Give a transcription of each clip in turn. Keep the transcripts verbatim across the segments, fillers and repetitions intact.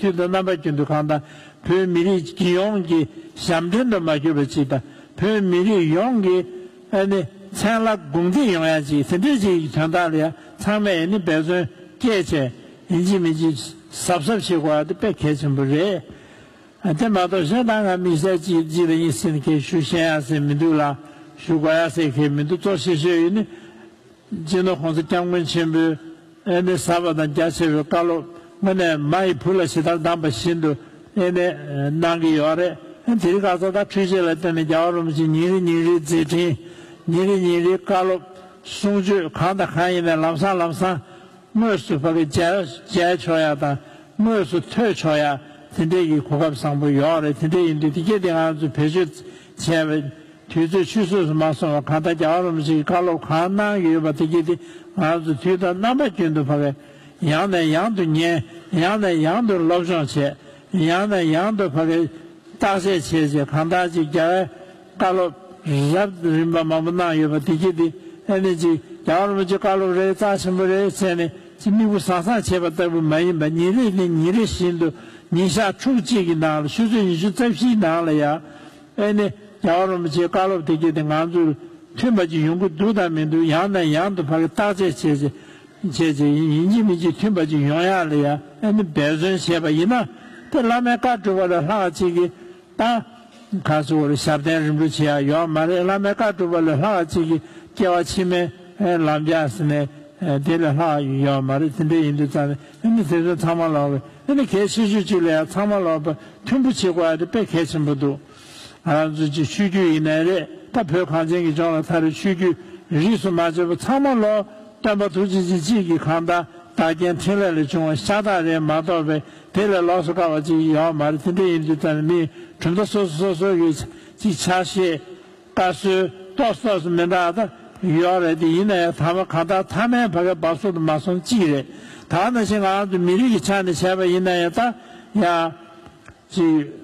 དུས་དང་རྣམ་པ་ཀུན་ཏུ་གང་ལྟར་བོད་མི་རིགས་ཀྱི་ཡོངས་ཀྱི་ཞབས་འདྲེན་དུ་མ་གྱུར་པ་ཅིག་དང་། བོད་མི་རིགས་ཡོངས་ཀྱི་ཨ་ནི་མཚན་ལ་དགོངས་འདེགས་ཡོང་ཡ་ཅིག་དེ་འདྲའི་ཅིག་གི་དོན་དག་ལ་ཡང་ཚང་མས་ཨ་ནི་འབད་བརྩོན་བསྐྱེད་བྱས་ཡིན་གཅིག་མིན་གཅིག་གཟབ་གཟབ་བྱེད་དགོས་པ་དེ་དཔེ་གལ་ཆེན་པོ་རེད། ཨ་དེ་མ་གཏོགས་གཞན་དག་ང་དམིགས་བསལ་ཅིག་ཅིག་ལ་ཡིན་ཟེར་ནས་ཁྱེད་ཞུ་ཤེས་ཡ་ཟེར་མི་འདུག་ལ། ཞུ་དགོས་ཡ་ཟེར་མཁན་མི་འདུག། གཙོ་ཆེ་ཤོས་ཡིན་ནི། སྤྱི་ནོར་༸གོང་ས་༸སྐྱབས་མགོན་ཆེན་པོས་ཨ་ནི་ཟབ་པ་དང་རྒྱ་ཆེ་བའི་བཀའ་སློབ་དངོས་གནས་མ་ཡི་བུ་ལ་ཇི་ལྟར་གདམས་པ་བཞིན་དུ་ཨ་ནི་གནང་གི་ཡོད་རེད། ཨ་དེ་རིང་ཁ་སང་ད་འཕྲུལ་ཆས་ལ་བརྟེན་ནས་རྒྱལ་བ་རིན་པོ་ཆེ་ཉིན་རེ་ཉིན་རེའི་མཛད་འཕྲིན། ཉིན་རེ་ཉིན་རེའི་བཀའ་སློབ་གསུང་ཆོས་གང་དང་གང་ཡིན་ནའི་ལམ་སང་ལམ་སང་དངོས་སུ་ཕ་གི་མཇལ་མཇལ་ཆོག་ཡ་དང་དངོས་སུ་ཐོས་ཆོག་ཡ་དེ་འདྲའི་གི་གོ་སྐབས་བཟང་པོ་ཡོད་རེད། དེ་འདྲ་ཡིན་དུས་དེ་གས་དེ་ང་ཚོས་བེད་སྤྱོད་བྱས་པའི་དུས་ཚོད་ཆུད་ཟོས་སུ་མ་སོང་བར་གང་ལྟར་རྒྱལ་བ་རིན་པོ་ཆེ་གིས་བཀའ་སློབ་གང་གནང་ཡོད་པ་དེ་གས་དེ་ང་ཚོ་དུས་དང་རྣམ་པ་ཀུན་ཏུ་ཕ་གི་ཡང་ནས་ཡང་དུ་ཉན། ཡང་ནས་ཡང་དུ་སློབ་སྦྱོང་བྱས། ཡང་ནས་ཡང་དུ་ཕ་གི་བརྟག་དཔྱད་བྱས་བྱས་གང་ལྟར་ཅིག་རྒྱལ་བའི་བཀའ་སློབ་རབ་རིམ་པ་མང་པོ་གནང་ཡོད་པ་དེ་གས་དེ་ཨ་ནི་ཅིག་རྒྱལ་བ་རིན་པོ་ཆེའི་བཀའ་སློབ་རེད། རྩ་ཆེན་པོ་རེད་ཟེར་ནས་ཅིག་མིག་དཔེ་བཟང་བཟང་བྱས་པ་ལྟ་བུ་མ་ཡིན་པ། ཉིན་རེ་ནས་ཉིན་རེ་བཞིན་དུ་ཉིན་ཞག་ཕྲུགས་གཅིག་གི་ནང་ལ་ཆུ་ཚོད་ཉི་ཤུ་རྩ་བཞིའི་ནང་ལ་ཡང་ཨ་ནི་རྒྱལ་བ་རིན་པོ་ཆེའི་བཀའ་སློབ་དེ་གས་དེ་ང་ཚོར་མཐུན་པ་ཅིག་ཡོང་གི་འདུག་དང་མི་འདུག་ཡང་ནས་ཡང་དུ་ཕ་གི་བརྟག་དཔྱད་བྱས་བྱས་བྱས་བྱས་ཡིན་གཅིག་མིན་གཅིག་མཐུན་པ་ཅིག་ཡོང་ཡག་ལ་ཡང་ཨ་ནི་འབད་བརྩོན་བྱས་པ་ཡིན་ན་དེ་བླ་མའི་བཀའ་སྒྲུབ་པ་ལས་ལྷག་ཅིག་གི་ད་ག་ཚོད་བར་ཞབས་བརྟན་རིམ་གྲོ་བྱེད་ཡག་ཡོད་མ་རེད། བླ་མའི་བཀའ་སྒྲུབ་པ་ལས་ལྷག་ཅིག་གི་སྐྱེ་བ་ཕྱི་མའི་ལམ་རྒྱགས་ཟེར་ནས་དེ་ལས་ལྷག་ཡོད་མ་རེད། དེ་འདྲ་ཡིན་དུས་ཙང་ནས་ཨ་ནི་དེ་ཚོ་ཚང་མ་ལོག་གི་ཨ་ནི་གལ་ཆེ་ཤོས་གཅིག་ལ་ཡང་ཚང་མ་ལོག་པ་མཐུན་པོ་བྱེད་དགོས་ཡ་དེ་དཔེ་གལ་ཆེན་པོ་འདུག། ང་རང་ཚོ་གཅིག་ཆོས་བརྒྱུད་ཡིན་ནའི་རེད། ད་བོད་གངས་ཅན་གྱི་ལྗོངས་ལ་ད་རེས་ཆོས་བརྒྱུད་རིས་སུ་མ་ཆད་པ་ཚང་མ་ལོག་སྟོན་པ་ཐུགས་རྗེ་ཅན་གཅིག་གི་གང་ལྟར་བདག་རྐྱེན་འཕྲིན་ལས་ལས་བྱུང་བ་ཤ་སྟག་རེད་མ་གཏོགས་པའི་དེ་ལས་ལོགས་སུ་བཀར་བ་ཅིག་ཡོད་མ་རེད། དེ་འདྲ་ཡིན་དུས་ཙང་ནས་མི་གྲུབ་མཐའ་སོ་སོ་སོ་སོ་གི་ཅིག་ཆ་ཤས་བཀའ་སྲོལ་ཏོག་ཙམ་ཏོག་ཙམ་མི་འདྲ་ད་ཡོད་རེད། དེ་ཡིན་ན་ཡང་ཐ་མ་གང་ལྟར་མཐའ་མའི་བར་གྱི་བབ་སོ་དུ་མ་སོང་གཅིག་རེད། ད་ནང་བཞིན་ང་རང་ཚོ་མི་རིགས་ཀྱི་ཆ་ནས་བྱས་པ་ཡིན་ན་ཡང་ད་ཡང་ཅིག་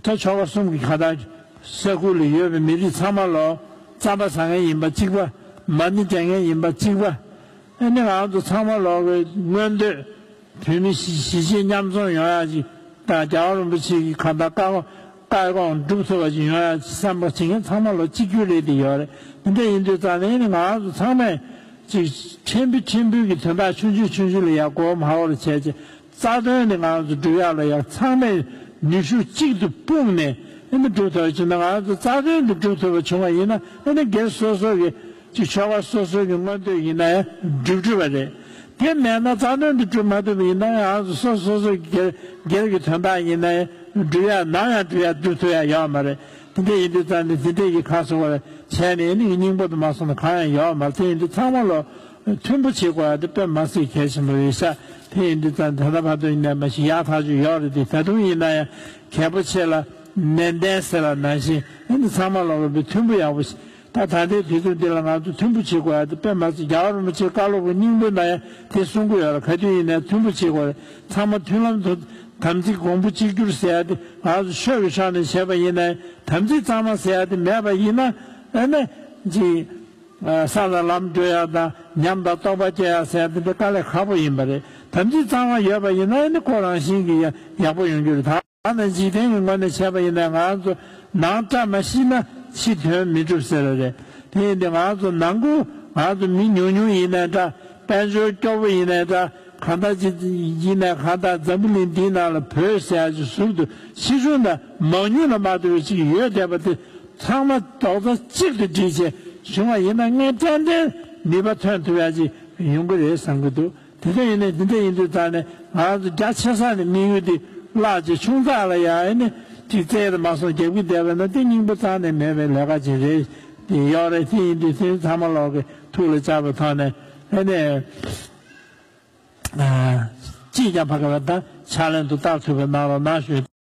ད་ཆོལ་ཁ་གསུམ་གྱི་གང་ལྟར་ས་ཁུལ་ལ་ཡོད་པའི་མི་རིགས་ཚང་མ་ལོག་རྩམ་པ་ཟ་མཁན་ཡིན་པ་གཅིག་པ། མ་ཎི་བགྲང་མཁན་ཡིན་པ་གཅིག་པ། ཨ་ནི་ང་ཚོ་ཚང་མ་ལོག་གི་མངོན་འདོད་བོད་མི་གཞིས་གཞིས་བྱེས་མཉམ་འཛོམས་ཡོང་ཡག་ཅིག་དང་རྒྱལ་བ་རིན་པོ་ཆེ་གི་གང་ལྟར་བཀའ་དགོངས་བཀའ་དགོངས་སྒྲུབ་ཐུབ་པ་ཅིག་ཡོང་ཡག་ཅིག་བསམ་པ་བྱེད་མཁན་ཚང་མ་ལོག་གཅིག་གྱུར་རེད་དེ་ཡོད་རེད། འདི་འདྲ་ཡིན་དུས་ཙང་ནས་ཨ་ནི་ང་ཚོ་ཚང་མས་ཅིག་ཕྲན་བུ་ཕྲན་བུ་གི་དོན་དག་ཆུང་ཆུང་ཆུང་ཆུང་ལ་ཡང་མགོ་མ་འཁོར་བྱས་ཅིག་རྩ་དོན་ནི་ང་ཚོ་སྒྲུབ་ཡག་ལ་ཡང་ཚང་མས་ནུས་ཤུགས་གཅིག་ཏུ་སྤུངས་ནས་ཨ་ནི་སྒྲུབ་ཐུབ་པ་བྱུང་ན། ང་ཚོ་རྩ་དོན་དུ་སྒྲུབ་ཐུབ་པ་བྱུང་བ་ཡིན་ན་ཨ་ནི་སྒེར་སོ་སོ་གི་ཅིག་ཆོལ་ཁ་སོ་སོ་གི་མངོན་འདོད་ཡིན་ན་ཡང་འགྲུབ་འགྲུབ་པ་རེད། དེ་མེད་ན་རྩ་དོན་དུ་སྒྲུབ་མ་ཐུབ་པ་ཡིན་ན་ང་ཚོ་སོ་སོ་སོ་གི་སྒེར་སྒེར་གྱི་དོན་དག་ཡིན་ན་ཡང་སྒྲུབ་ཡག་ནམ་ཡང་སྒྲུབ་ཡག་སྒྲུབ་ཐུབ་ཡག་ཡོད་མ་རེད། དེ་འདྲ་ཡིན་དུས་ཙང་ནས་དེ་འདྲ་གི་ཁ་གསོ་བར་བྱས་ནས་ཨ་ནི་སྙིང་པོ་དུ་མ་སོང་ན་གང་ཡང་ཡོད་མ་རེད། དེ་ཡིན་དུས་ཚང་མ་ལོག་མཐུན་པོ་བྱེད་དགོས་ཡ་དེ་དཔེ་མ་སྲིད་གལ་ཆེན་པོ་རེད་ཤག་དེ་ཡིན་དུས་ཙང་ད་ལྟ་བར་དུ་ཡིན་ནའི་མ་གཞི་ཡག་ཐག་ཆོད་ཡོད་རེད་དེ། ད་དུང་ཡིན་ན་ཡང་གལ་པོ་ཆེ་ལ་ནན་ཏན་ཟེར་བ་ནང་བཞིན་ཨ་ནི་ཚང་མ་ལོག་པའི་མཐུན་པོ་ཡག་པོ་ཞིག་ད་ད་ལྟའི་དུས་ཚོད་འདི་ལ་ང་ཚོ་མཐུན་པོ་བྱེད་དགོས་ཡ་དེ་དཔེ་མ་སྲིད། རྒྱལ་བ་རིན་པོ་ཆེའི་བཀའ་སློབ་ཀྱི་སྙིང་པོའི་ནང་ཡང་དེ་གསུང་གི་ཡོད་རེད། ག་དུས་ཡིན་ནའི་མཐུན་པོ་བྱེད་དགོས་རེད། ཚང་མ་མཐུན་ལམ་དུ་དམ་ཚིག་གོང་བུ་གཅིག་གྱུར་ཟེར་ཡ་དེ་ང་ཚོ་ཆོས་ཀྱི་ཕྱོགས་ནས་བྱས་པ་ཡིན་ནའི་དམ་ཚིག་གཙང་མ་ཟེར་ཡ་དེ་མེད་པ་ཡིན་ན་ཨ་ནི་ཅིག་ས་དང་ལམ་བགྲོད་ཡ་དང་ཉམས་དང་རྟོགས་པ་སྐྱེ་ཡ་ཟེར་ཡ་དེ་འདྲ་དཀའ་ལས་ཁག་པོ་ཡིན་པ་རེད། དམ་ཚིག་གཙང་མ་ཡོད་པ་ཡིན་ན་ཨ་ནི་ཁོ་རང་བཞིན་གྱིས་ཡག་པོ་ཡོང་རྒྱུ་རེད། ད་ནི་འཇིག་རྟེན་གྱི་ངོས་ནས་བྱས་པ་ཡིན་ན་ང་ཚོ་ནང་བཀྲ་མ་ཤིས་ན་ཕྱི་དོན་མི་འགྲུབ་ཟེར་བ་རེད། དེ་ཡིན་དུས་ང་ཚོ་ནང་ཁུལ་ང་ཚོ་མི་ཉུང་ཉུང་ཡིན་ནའི་འདྲ། དཔལ་འབྱོར་སྐྱོ་པོ་ཡིན་ནའི་འདྲ། གང་ལྟར་ཅིག་ཡིན་ནའི་གང་ལྟར་འཛམ་བུ་གླིང་འདིའི་ནང་ལ་བོད་ཟེར་ཡ་ཅིག་ཟུར་དུ་ཕྱི་ཆུང་དང་མང་ཉུང་ལ་མ་ལྟོས་པའི་ཅིག་ཡོད་བསྡད་པ་དེ་ཚང་མ་རྡོག་རྩ་གཅིག་ཏུ་སྒྲིལ་བྱས་བྱུང་བ་ཡིན་ན་ངས་ཏན་ཏན་ནུས་པ་ཐོན་ཐུབ་ཡ་ཅིག་ཡོང་གི་རེད་བསམ་གྱི་འདུག་དེ་འདྲ་ཡིན་ནའི་འདི་འདྲ་ཡིན་དུས་ཙང་ནས་ང་ཚོ་རྒྱ་ཆེ་ས་ནས་དམིགས་ཡུལ་འདི་བརླག་ཅིག་ཆུང་ཙག་ལ་ཡ་ཨེ་ནི་ཅིག་བཙལ་དུ་མ་སོང་རྒྱབ་ཀྱི་བསྡད་པ་ན་དེ་སྙིང་པོ་རྩ་ནས་མེད་པའི་ལས་ཀ་ཅིག་རེད། དེ་ཡོད་རེད། དེ་ཡིན་དུས་དེ་ཚང་མ་ལོག་གི་ཐུགས་ལ་འཇགས་པའི་ཐོག་ནས་ཨེ་ནི་ཅིས་ཀྱང་ཕ་གི་བ་ད་ཕྱག་ལེན་དུ་བསྟར་ཐུབ་པའི་གནང་རོགས་གནང་ཞུ།